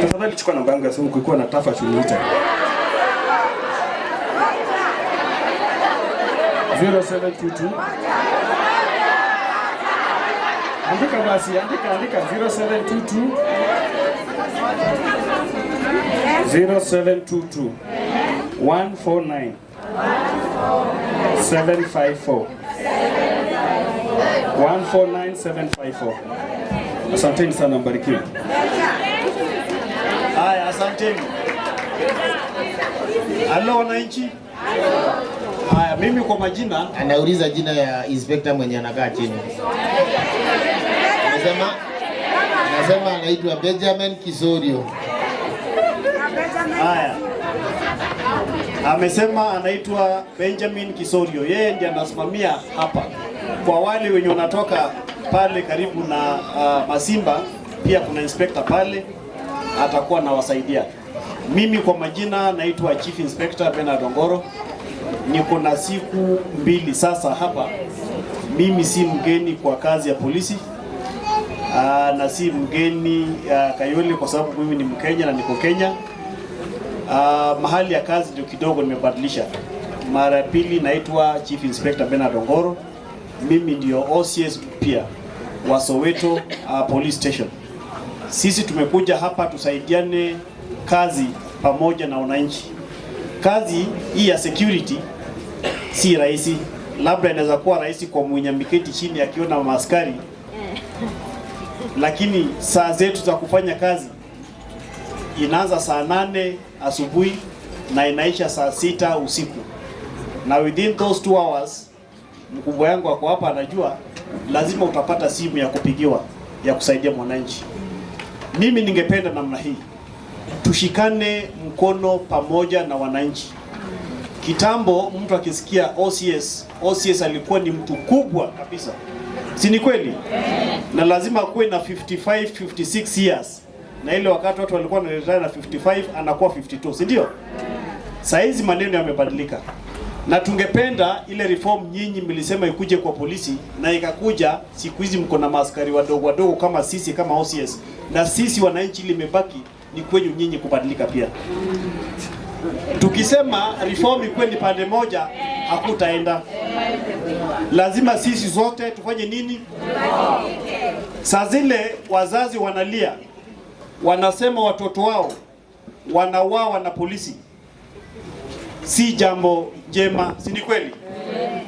Tafadhali chukua namba yangu ya simu, kukiwa na tafa uniite. 0722. Andika basi, andika, andika 0722 0722 149 754 149 754. Asanteni sana, mbarikiwe. Haya, asanteni. Halo wananchi. Haya, mimi kwa majina Anauliza jina ya inspector mwenye anakaa chini. Anasema anaitwa Benjamin Kisorio. Haya, amesema anaitwa Benjamin Kisorio, yeye ndiye anasimamia hapa. Kwa wale wenye wanatoka pale karibu na Masimba, pia kuna inspector pale atakuwa anawasaidia. Mimi kwa majina naitwa Chief Inspector Bernard Ongoro, niko na siku 2 sasa hapa. Mimi si mgeni kwa kazi ya polisi na si mgeni Kayole kwa sababu mimi ni Mkenya na niko Kenya. Mahali ya kazi ndio kidogo nimebadilisha. Mara ya pili naitwa Chief Inspector Bernard Ongoro. Mimi ndio OCS pia wa Soweto Police Station. Sisi tumekuja hapa tusaidiane kazi pamoja na wananchi. Kazi hii ya security si rahisi, labda inaweza kuwa rahisi kwa mwenye ameketi chini akiona maaskari, lakini saa zetu za kufanya kazi inaanza saa 8 asubuhi na inaisha saa 6 usiku, na within those 2 hours, mkubwa yangu ako hapa anajua, lazima utapata simu ya kupigiwa ya kusaidia mwananchi. Mimi ningependa namna hii, tushikane mkono pamoja na wananchi. Kitambo mtu akisikia OCS, OCS alikuwa ni mtu kubwa kabisa, si ni kweli? Na lazima kuwe na 55, 56 years, na ile wakati watu walikuwa wanaretire na 55 anakuwa 52, si ndio? Saa hizi maneno yamebadilika, na tungependa ile reform nyinyi mlisema ikuje kwa polisi na ikakuja. Siku hizi mko na maaskari wadogo wadogo kama sisi kama OCS, na sisi wananchi limebaki ni kwenyu nyinyi kubadilika pia. Tukisema reform ikuwe ni pande moja, hakutaenda. Lazima sisi zote tufanye nini? Saa zile wazazi wanalia, wanasema watoto wao wanauawa na polisi, si jambo jema, si ni kweli?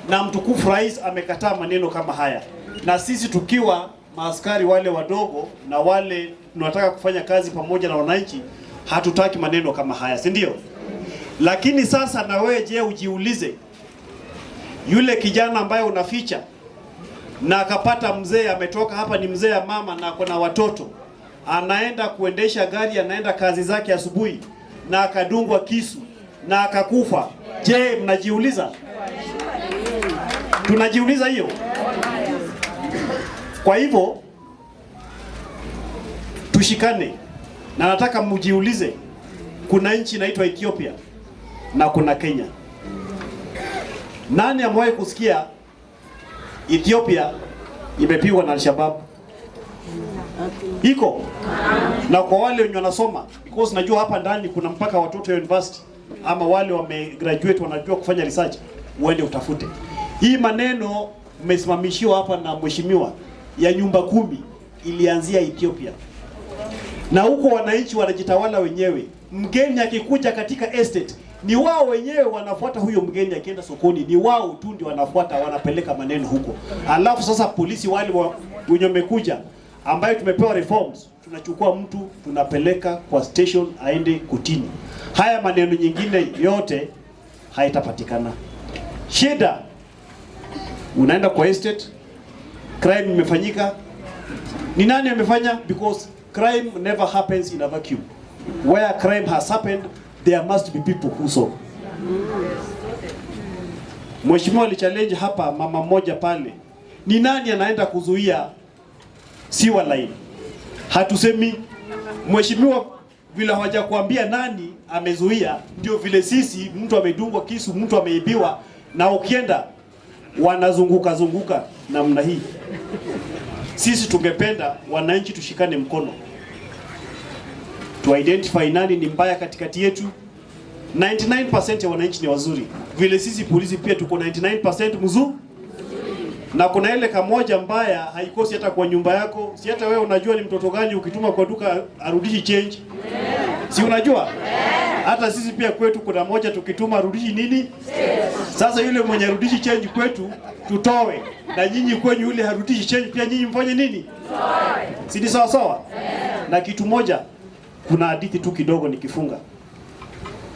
Na mtukufu rais amekataa maneno kama haya, na sisi tukiwa maaskari wale wadogo na wale tunataka kufanya kazi pamoja na wananchi, hatutaki maneno kama haya, si ndio? Lakini sasa na wewe je, ujiulize, yule kijana ambaye unaficha na akapata mzee ametoka hapa, ni mzee ya mama na ako na watoto, anaenda kuendesha gari, anaenda kazi zake asubuhi na akadungwa kisu na akakufa. Je, mnajiuliza? Tunajiuliza hiyo. Kwa hivyo tushikane, na nataka mjiulize, kuna nchi inaitwa Ethiopia na kuna Kenya. Nani amewahi kusikia Ethiopia imepigwa na Al-Shabaab? Iko? Na kwa wale wenye wanasoma, because najua hapa ndani kuna mpaka watoto wa university ama wale wame graduate wanajua kufanya research, uende utafute. Hii maneno mmesimamishiwa hapa na mheshimiwa ya nyumba 10 ilianzia Ethiopia. Na huko wananchi wanajitawala wenyewe. Mgeni akikuja katika estate ni wao wenyewe wanafuata huyo mgeni akienda sokoni, ni wao tu ndio wanafuata, wanapeleka maneno huko. Alafu sasa polisi wale wenye wamekuja ambayo tumepewa reforms, tunachukua mtu tunapeleka kwa station aende kotini. Haya maneno nyingine yote haitapatikana. Shida unaenda kwa estate, crime imefanyika. Ni nani amefanya? Because crime never happens in a vacuum. Where crime has happened, there must be people who saw. Mheshimiwa alichallenge hapa mama mmoja pale, ni nani anaenda kuzuia sewer line? Hatusemi mheshimiwa, vile hawajakuambia nani amezuia, ndio vile sisi, mtu amedungwa kisu, mtu ameibiwa, na ukienda wanazunguka zunguka namna hii. Sisi tungependa wananchi tushikane mkono. Tu identify nani ni mbaya katikati yetu. 99% ya wananchi ni wazuri, vile sisi polisi pia tuko 99% mzuri, na kuna ile kamoja mbaya haikosi hata kwa nyumba yako. Si hata wewe unajua ni mtoto gani ukituma kwa duka arudishi change, si unajua? Hata sisi pia kwetu kuna moja tukituma arudishi nini? Sasa yule mwenye arudishi change kwetu tutoe, na nyinyi kwenyu yule harudishi change pia nyinyi mfanye nini? Si ni sawa sawa? Na kitu moja, kuna hadithi tu kidogo nikifunga.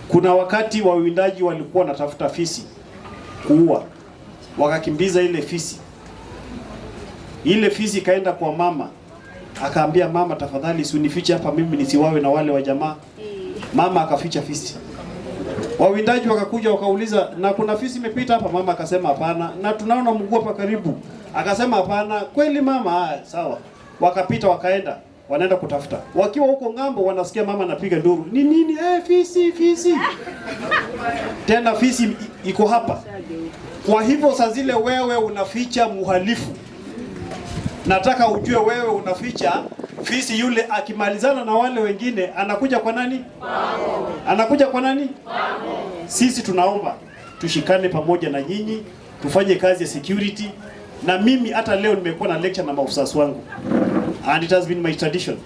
Kuna wakati wawindaji walikuwa wanatafuta fisi kuua, wakakimbiza ile fisi. Ile fisi ikaenda kwa mama, akaambia mama, tafadhali usinifiche hapa mimi nisiuawe na wale wa jamaa. Mama akaficha fisi. Wawindaji wakakuja wakauliza, na kuna fisi imepita hapa? Mama akasema hapana. Na tunaona mguu hapa karibu. Akasema hapana. Kweli mama? Haya, sawa. Wakapita wakaenda, wanaenda kutafuta. Wakiwa huko ng'ambo, wanasikia mama anapiga nduru, ni nini? Fisi, fisi. Tena fisi iko hapa. Kwa hivyo saa zile wewe unaficha muhalifu, nataka ujue wewe unaficha fisi. Yule akimalizana na wale wengine anakuja kwa nani? Anakuja kwa nani? Sisi tunaomba tushikane pamoja na nyinyi, tufanye kazi ya security. Na mimi hata leo nimekuwa na lecture na maofisa wangu, and it has been my tradition.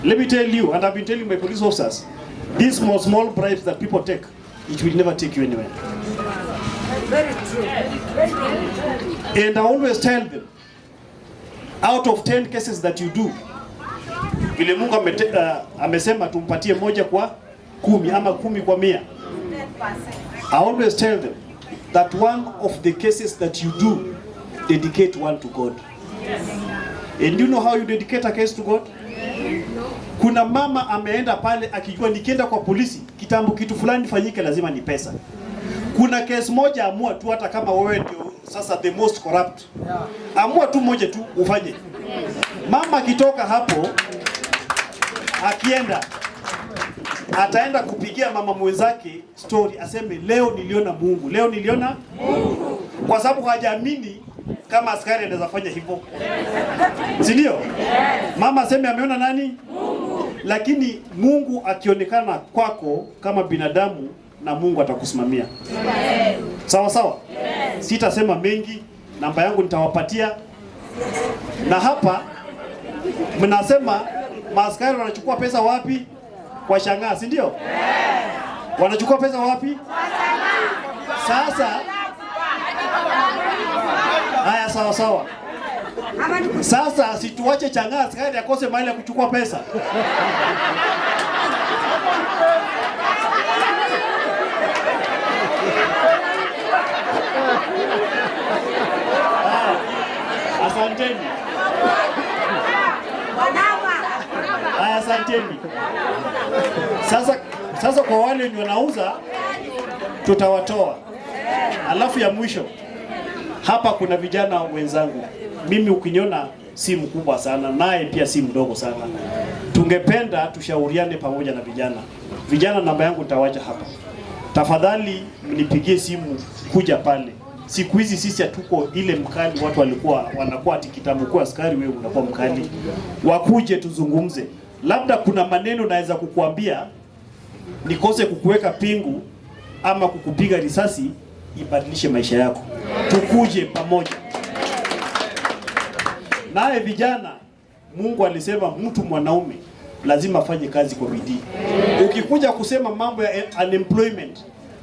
Let me tell you, and I've been telling my police officers, these small small bribes that people take, it will never take you anywhere. Very true. And I always tell them, out of 10 cases that you do, vile Mungu amesema tumpatie 1 kwa 10 ama 10 kwa 100. I always tell them that one of the cases that you do, dedicate one to God. And you know how you dedicate a case to God? Kuna mama ameenda pale akijua nikienda kwa polisi kitambo kitu fulani fanyike lazima ni pesa. Kuna case moja amua tu, hata kama wewe ndio sasa the most corrupt. Amua tu moja tu ufanye. Mama akitoka hapo akienda ataenda kupigia mama mwenzake story, aseme leo niliona Mungu, leo niliona Mungu, kwa sababu hajaamini kama askari anaweza fanya hivyo, si ndio? Mama aseme ameona nani? Mungu. Lakini Mungu akionekana kwako kama binadamu, na Mungu atakusimamia. Sawa sawa. Sitasema mengi, namba yangu nitawapatia. Na hapa mnasema maaskari wanachukua pesa wapi? Kwa chang'aa, si ndio? Wanachukua pesa wapi? Sasa haya, sawa sawa. Sasa situache chang'aa askari akose mahali ya kuchukua pesa. Haya, asanteni. Haya, asanteni. Sasa kwa wale wenye wanauza tutawatoa. Alafu ya mwisho hapa kuna vijana wenzangu, mimi ukiniona si mkubwa sana, naye pia si mdogo sana. Tungependa tushauriane pamoja na vijana. Vijana, namba yangu nitawacha hapa. Tafadhali mnipigie simu kuja pale. Siku hizi sisi hatuko ile mkali, watu walikuwa wanakuwa ati kitambo kuwa askari, wewe unakuwa mkali. Wakuje tuzungumze, labda kuna maneno naweza kukuambia nikose kukuweka pingu ama kukupiga risasi, ibadilishe maisha yako. Tukuje pamoja. Naye vijana, Mungu alisema mtu mwanaume lazima afanye kazi kwa bidii. Ukikuja kusema mambo ya unemployment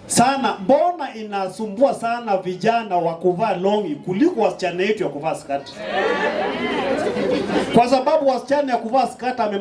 sana, mbona inasumbua sana vijana wa kuvaa longi kuliko wasichana yetu ya kuvaa skati? Kwa sababu wasichana ya kuvaa skati ame